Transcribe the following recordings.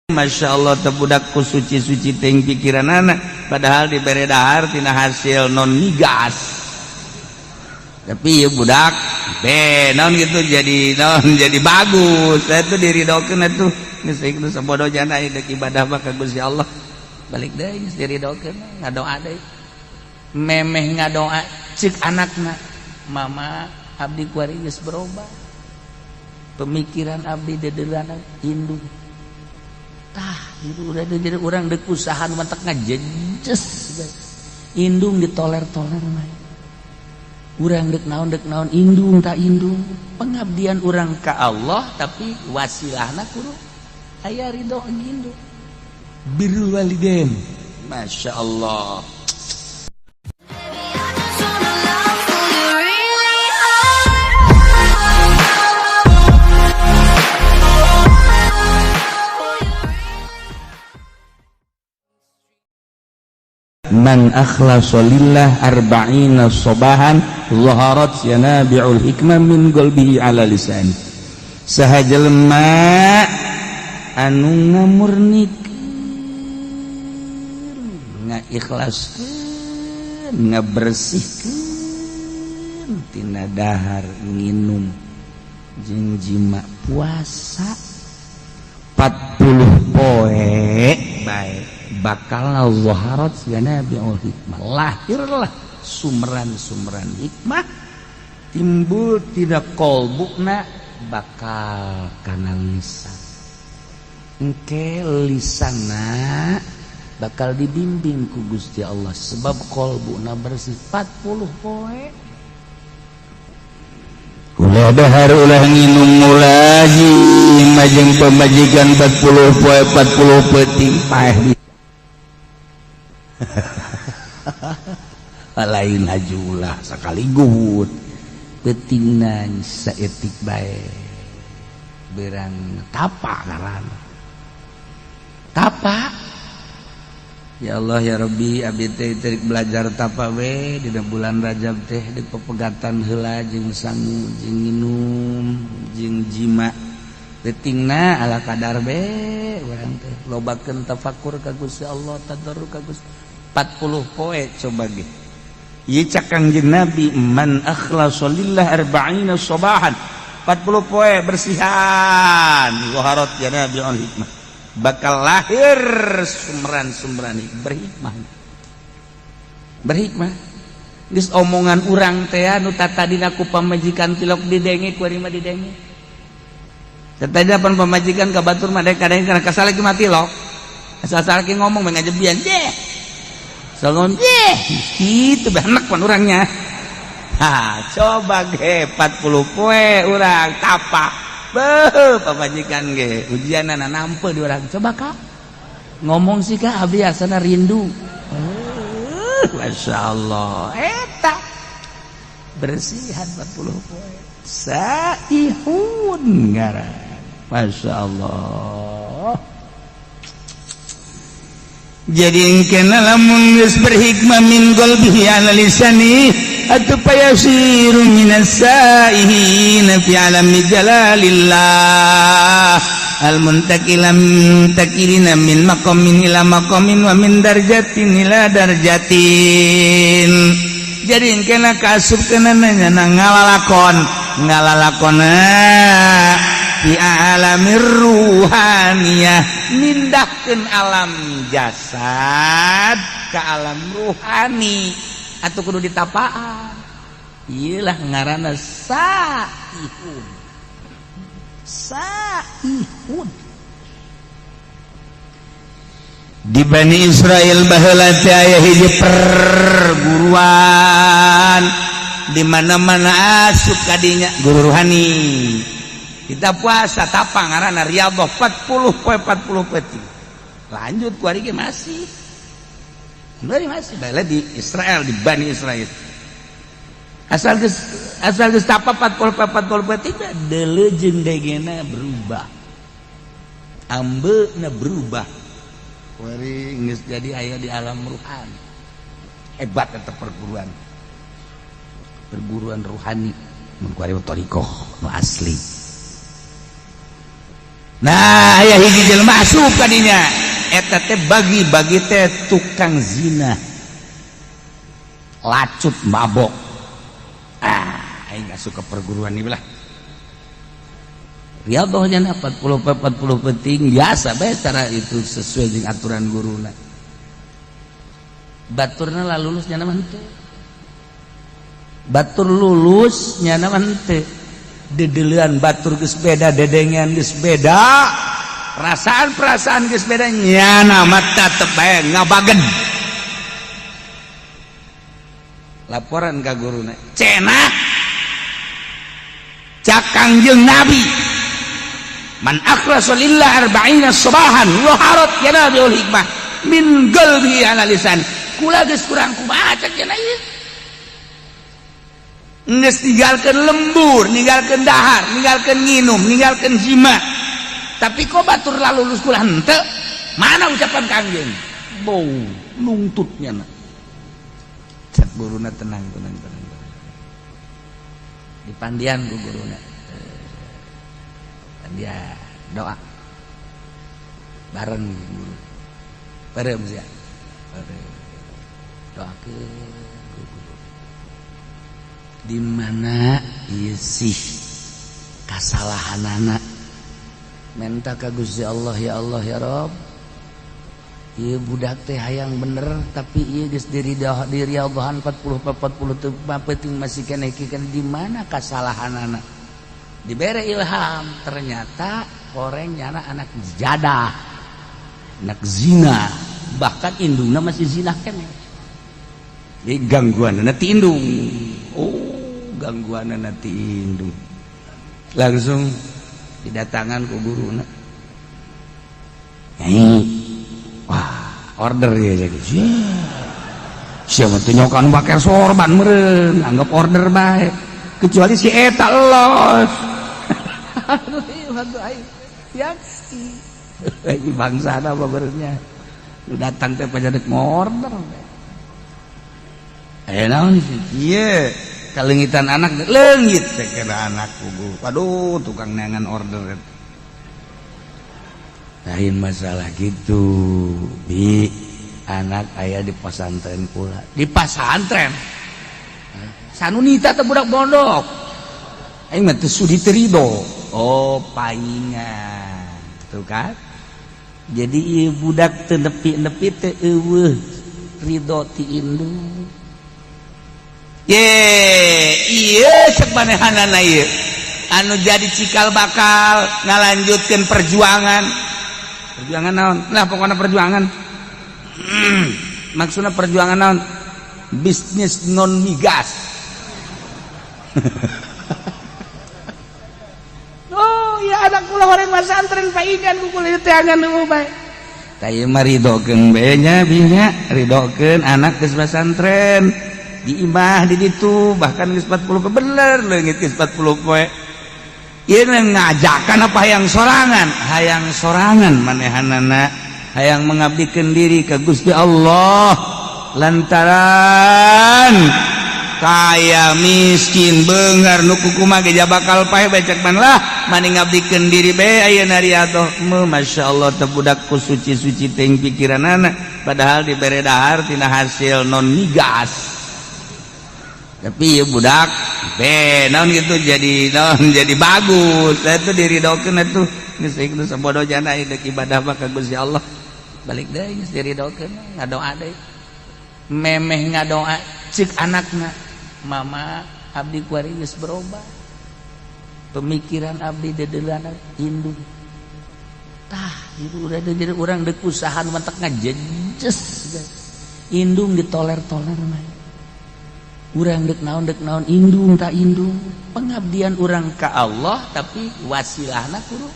Masya Allah tebudakku suci-suci ting pikiran anak padahal dibere dahar tina hasil non migas tapi ya budak be non gitu jadi non jadi bagus. Saya tuh diridokeun atuh geus geus sabodo jana deuk ibadah mah ka Gusti Allah balik deui geus diridokeun ngadoa deui memeh ngadoa cik anakna mama abdi kuari geus berubah pemikiran abdi dedeulana indung. Tah itu udah jadi orang dek usaha mantak ngajejes indung ditoler-toler mah urang dek naon indung tak indung pengabdian urang ka Allah tapi wasilahna kudu aya ridho indung birrul walidain. Masya Allah. Man akhlasa lillah arba'ina sobahan zaharat yanabi'ul hikmah min qalbihi ala lisani. Saha jelema anu ngamurnikeun ngaikhlaskeun ngabersihkeun tina dahar nginum jeung jima puasa 40 poe bae bakal zaharat yanabi'ul hikmah, lahirlah sumberan-sumberan hikmah timbul tidak kolbukna bakal kana lisan engke lisanna bakal dibimbing ku Gusti Allah sebab kolbukna bersih 40 poe ulah dahar ulah nginum mulaji majeng pemajikan 40 poe 40 peuting paeh lain hajulah sekaligus petingna saetik bae berang tapa ngaran tapa. Ya Allah ya Rabbi abdi teh teu belajar tapa we dina bulan Rajab teh di pepegatan heula jeung sangu jeung nginum jeung jima petingna ala kadar be urang teh lobakeun tafakur ka Gusti Allah tadarru ka Gusti 40 poe coba ge ieu cak Kangjeng Nabi man akhlasa lillah arba'ina sabahan 40 poe bersihan zaharat yanabi'ul hikmah bakal lahir sumberan-sumberan berhikmah berhikmah geus omongan urang teh anu tatadina ku pamajikan tilok didenge ku ari mah didenge tatadina pan pamajikan ka batur mah kadang kana kasal lagi mati lok asal lagi ngomong mah ngajebian deh salon deh kitu bahenak pan urangnya. Ha coba ge 40 poe urang tapa beuh pamajikan ge ujianana nampe di urang coba ka ngomong sih ka abdi asana rindu. Masya Allah eta bersihan 40 poe saihun ngaran. Masya Allah. Jadi engkena lamun geus berhikmah min qalbihi ala lisani atuh payasiru minas saihin fi alami jalalillah al muntaqilam muntakilina min maqamin ila maqamin wa min darjatin ila darjatin. Jadi engkena kaasup kana nya ngalalakon ngalalakona fi alamir ruhaniyah mindahkeun alam jasad ke alam ruhani atau kudu ditapaan iyalah ngaranna saihun saihun. Di Bani Israel baheula teh aya hiji perguruan di mana-mana asup kadinya guru ruhani. Kita puasa tapa ngaranna riyadhah 40 poe 40 peuting. Lanjut ku ari ge masih. Masih baheula di Israel di Bani Israel. Asal geus tapa 40 poe 40 peuting deuleu jeung degena berubah. Ambeuna berubah. Kuari geus jadi aya di alam ruhani. Hebat eta perguruan. Perguruan ruhani mun kuari thariqah nu asli. Nah, aya hiji jelema asup ka dinya, eta teh bagi-bagi teh tukang zina, lacut, mabok. Ah, aing asup ke perguruan ini lah. Riyadhohnya 40 40 penting biasa bae, cara itu sesuai dengan aturan guruna. Baturna lah lulus, nyana mah henteu. Batur lulus, nyana mah henteu. Dedelean batur geus beda, dedengean geus beda, perasaan-perasaan geus beda, nyana mah tetep bae ngabagen. Laporan ka guruna, cenah cak Kangjeng Nabi, man akhlasa lillah arba'ina sabahan waharat yanabiul hikmah min qalbi ala lisan. Kula geus kurang kumaha cek cenah ieu, geus ninggalkeun lembur, ninggalkeun dahar, ninggalkeun nginum, ninggalkeun jima, tapi kok batur lulus, kula henteu? Mana ucapan Kangjeng? Bau nungtutnya na. Cek guruna, "Tenang, tenang, tenang, tenang." Dipandian ku guruna, dia doa bareng guru, bareng ya, doa ke guru, di mana ieu sih kasalahanana? Minta ka Gusti Allah, "Ya Allah, ya Rob, ieu budak teh hayang bener, tapi ieu geus diri diri Allahan 40 40 teu penting, masih keneh kieu. Di mana kasalahanana?" Dibere ilham, ternyata horeng nyana anak jadah, anak zina, bahkan indungna masih zina keneh. Jadi gangguan nanti indung. Oh, gangguan nanti indung. Langsung didatangan ku guruna. Nyai, wah, order ya jadi. Siapa tuh nyokan pakai sorban meren, anggap order baik. Kecuali si eta los. Aduh, bantu aing. Yaksi. Ini bangsa apa berenya? Lu datang teh pada dek ngorder. Eh, naon sih? Ieu kalengitan anak, leungit teh kena anak kugu. Waduh, tukang neangan order. Lain masalah gitu. Bi, anak ayah di pesantren pula. Di pesantren. Sanunita teh budak pondok. Aing mah teu sudi, teu ridho. Oh, paingan. Tuh kan? Jadi ieu budak teu nepi-nepi teu eueuh ridho ti indung. Ye, ieu cek manehanana ieu. Anu jadi cikal bakal ngalanjutkeun perjuangan. Perjuangan naon? Lah, pokoknya perjuangan. Maksudnya perjuangan naon? Bisnis non migas. Oh ya, anak kula horeng pesantren, paingan ku kula teh angan nu bae. Tah, ieu mah ridokeun bae nya, binya ridokeun anak geus pesantren di imah di ditu, bahkan geus 40 poe, bener leungit geus 40 poe. Ieu ngajakan apa hayang sorangan? Hayang sorangan manehanana, hayang mengabdikan diri ke Gusti Allah, lantaran kaya miskin, beunghar nu kukumaha ge bakal paeh bae, cek man lah mani ngabdikeun diri bae ayeuna riyadhoh. Masya Allah, teh budak ku suci-suci teuing pikiranana, padahal dibere dahar tina hasil non migas, tapi ya budak be naon gitu, jadi naon, jadi bagus itu diridokeun atuh. Geus geus sabodo jana dek ibadah mah ka Gusti Allah, balik deui geus diridokeun, ngadoa deui. Memeh ngadoa, cek anakna, "Mama, abdi kuari geus berubah pemikiran abdi, dedelana indung." Tah, itu udah jadi urang dek usaha mantak ngajejes, indung ditoler-toler mah. Urang dek naon, dek naon, indung tak indung pengabdian urang ka Allah, tapi wasilahna kudu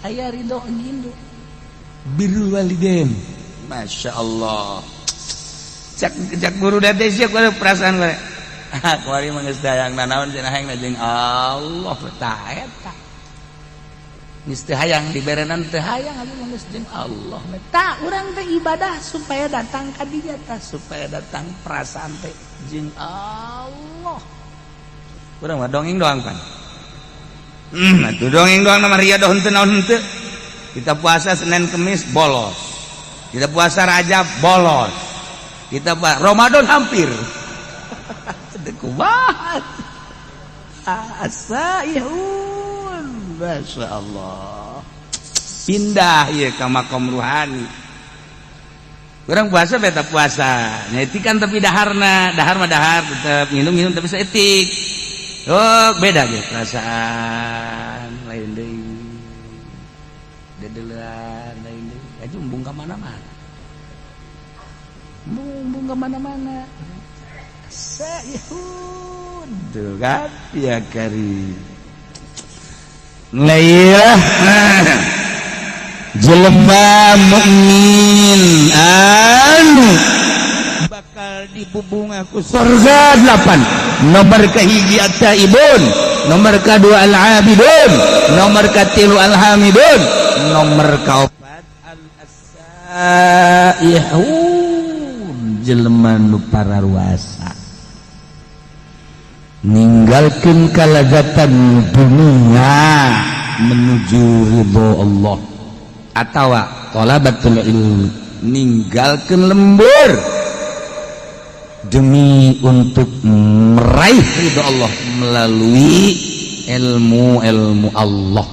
aya ridho indung. Birrul walidain, Masya Allah. Cak cak guru date siap perasaan gue. Kuari mah geus dayang nanaon cenah, hayang jeung Allah. Tah, eta geus teu hayang diberenan, teu hayang, abdi mah geus jeung Allah. Tah, urang teh ibadah supaya datang ka dinya, tah, supaya datang perasaan teh jeung Allah. Urang mah dongeng doang kan. Atuh dongeng doang nama riyadhoh henteu naon henteu. Kita puasa Senin Kemis bolos, kita puasa Rajab bolos, kita Ramadan hampir. Kumaha asaihun? Masya Allah, pindah ya ke makom ruhani. Kurang puasa beta puasa kan, tapi daharna dahar mah dahar, tetap minum minum, tapi saeutik. Oh, beda gitu, perasaan lain deui, dedelan lain deui, aja embung ka mana-mana, embung ka mana-mana. Saihun tuh kan ya kari. Lah, jelema mukmin anu bakal dibubunga ku surga delapan: nomor kahiji at-taibun, nomor kedua al-abidun, nomor katilu al-hamidun, nomor kaopat al-asaihun, jelema nu pararuasa ninggalkeun kalazatan dunia menuju ridho Allah, atau thalabatul ilmi, ninggalkeun lembur demi untuk meraih ridho Allah melalui ilmu-ilmu Allah.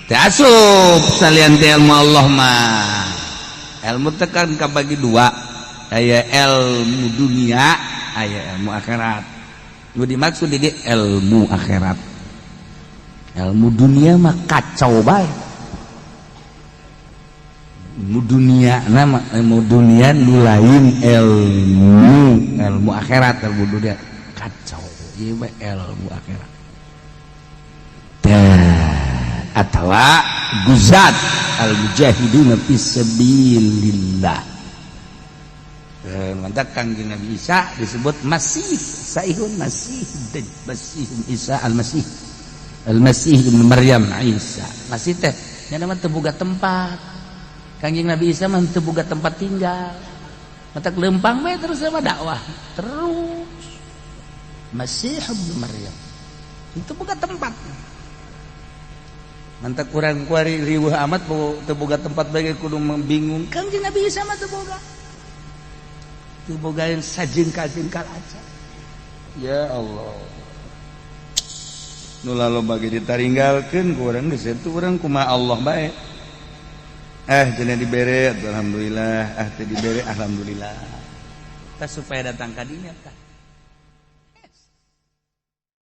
Asup salian ilmu Allah mah. Ilmu tekan bagi dua, aya ilmu dunia, aya ilmu akhirat. Nu dimaksud di ilmu akhirat. Ilmu dunia mah kacau bae. Ilmu dunia nama ilmu dunia nu lain ilmu ilmu akhirat. Ilmu dunia kacau, ieu mah ilmu akhirat. Atau guzat al mujahidin fi sabilillah. Mantap, Kangjeng Nabi Isa disebut Masih Saihun, Masih Masih Isa Al-Masih, Al-Masih Ibn Maryam Isa. Masih teh nya nama teu boga tempat. Kangjeng Nabi Isa mah teu boga tempat tinggal, matak lempang bae terus sama dakwah terus. Masih Ibn Maryam itu boga tempat. Mantap, kurang kuari riweuh amat teu boga tempat bae kudu bingung. Kangjeng Nabi Isa mah teu boga, teu boga yang sajengkal-jengkal aja. Ya Allah, nu lalu bagi ditaringgalkeun ku urang geus itu, urang kumaha Allah bae. Cenah dibere, alhamdulillah. Ah, teu dibere, alhamdulillah. Tah, supaya datang ka dinya tah.